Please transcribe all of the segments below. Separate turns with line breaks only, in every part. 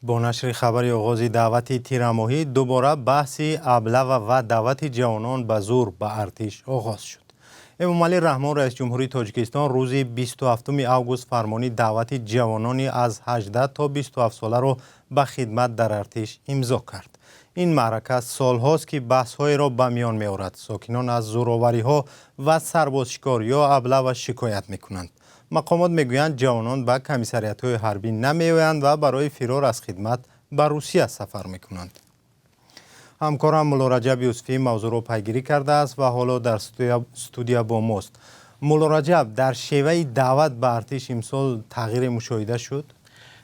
Бо нашри хабари оғози даъвати тирамоҳӣ дубора баҳси облава ва даъвати ҷавонон ба зӯр ба артиш оғоз шуд. Эмомалӣ Раҳмон, раисҷумҳури Тоҷикистон, рӯзи 27 август фармони даъвати ҷавонони аз 18 то 27 соларо ба хидмат дар артиш имзо кард. Ин маърака солҳост, ки баҳсҳоеро ба миён меорад. Сокинон аз зӯровариҳо ва сарбозшикор ё облава шикоят мекунанд. Мақомот мегӯянд, ҷавонон ба комиссариатҳои ҳарбӣ намеоянд ва барои фирор аз хидмат ба Русия сафар мекунанд. Ҳамкорам Муллораҷаб Юсуфӣ мавзӯъро пайгирӣ кардааст ва ҳоло дар студия бо мост. Муллораҷаб, дар шеваи даъват ба артиш имсол тағйире мушоҳида шуд?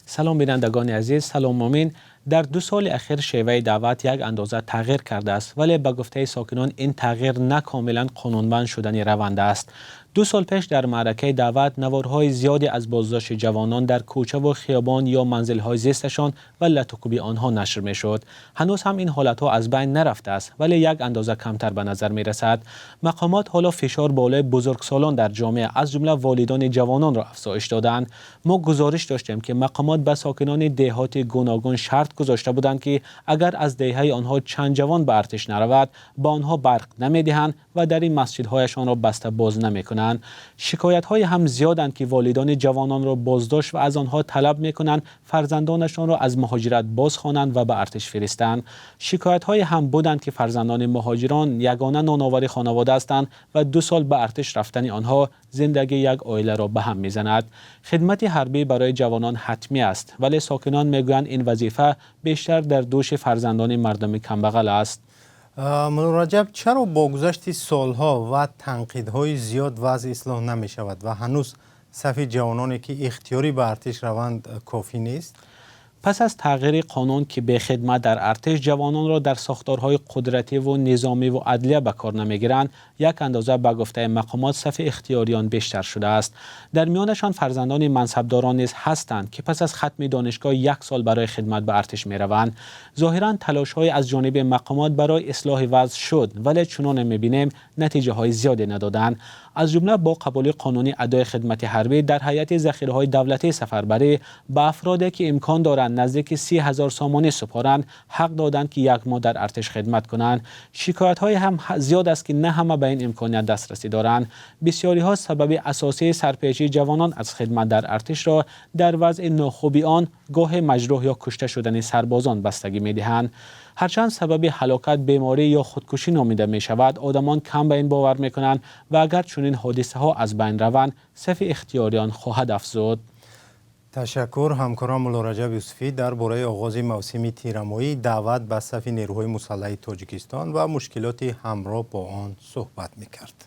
Салом, бинандагони азиз, салом, Мумин. Дар 2 соли ахир шеваи даъват як андоза тағйир кардааст, вале ба гуфтаи сокинон ин тағйир на комилан қонунманд шудани раванд аст. 2 сол пеш дар маъракаи даъват наворҳои зиёде аз боздошти ҷавонон дар кӯча ва хиёбон ё манзилҳои зисташон ва латукӯби онҳо нашр мешуд. Ҳанӯз ҳам ин ҳолатҳо аз байн нарафтааст, вале як андоза камтар ба назар мерасад. Мақомот ҳоло фишор болои бузургсолон дар ҷомеа, аз ҷумла волидони ҷавононро афзоиш додаанд. Мо гузориш доштем, ки мақомот ба сокинони деҳоти гуногун шарт гузошта буданд, ки агар аз деҳаи онҳо чанд ҷавон ба артиш наравад, ба онҳо барқ намедиҳанд ва дар ин масҷидҳояшонро баста боз намекунанд. Шикоятҳое ҳам зиёданд, ки волидони ҷавононро боздошт ва аз онҳо талаб мекунанд фарзандонашонро аз муҳоҷират бозхонанд ва ба артиш фиристанд. Шикоятҳое ҳам буданд, ки фарзандони муҳоҷирон ягона ноновари хонавода ҳастанд ва 2 сол ба артиш рафтани онҳо зиндагии як оиларо ба ҳам мезанад. Хидмати ҳарбӣ барои ҷавонон ҳатмӣ аст, вале сокинон мегӯянд ин вазифа бештар дар дӯши фарзандони мардуми камбағал аст.
Муллораҷаб, чаро бо гузашти солҳо ва танқидҳои зиёд вазъ ислоҳ намешавад ва ҳанӯз сафи ҷавононе, ки ихтиёрӣ ба артиш раванд, кофӣ нест?
Пас аз тағйири қонун, ки бехидмат дар артиш ҷавононро дар сохторҳои қудратӣ ва низомӣ ва адлия ба кор намегиранд, як андоза ба гуфтаи мақомот сафи ихтиёриён бештар шудааст. Дар миёнашон фарзандони мансабдорон низ ҳастанд, ки пас аз хатми донишгоҳ як сол барои хидмат ба артиш мераванд. Зоҳиран талошҳое аз ҷониби мақомот барои ислоҳи вазъ шуд, вале чуноне мебинем, натиҷаҳои зиёде надоданд. Аз ҷумла бо қабули қонуни адои хидмати ҳарбӣ дар ҳайати захираҳои давлатии сафарбарӣ ба афроде, ки имкон доранд наздики 30 000 сомонӣ супоранд, ҳақ доданд, ки як моҳ дар артиш хидмат кунанд. Шикоятҳое ҳам зиёд аст, ки на ҳама ба ин имконият дастрасӣ доранд. Бисёриҳо сабаби асосии сарпечии ҷавонон аз хидмат дар артишро дар вазъи нохуби он, гоҳе маҷрӯҳ ё кушта шудани сарбозон бастагӣ медиҳанд. Ҳарчанд сабаби ҳалокат беморӣ ё худкушӣ номида мешавад, одамон кам ба ин бовар мекунанд ва агар чунин ҳодисаҳо аз байн раванд, сафи ихтиёриён хоҳад афзуд.
Ташаккур. Ҳамкорам Муллораҷаб Юсуфӣ дар бораи оғози мавсими тирамоҳии даъват ба сафи нерӯҳои мусаллаҳи Тоҷикистон ва мушкилоти ҳамроҳ бо он суҳбат мекард.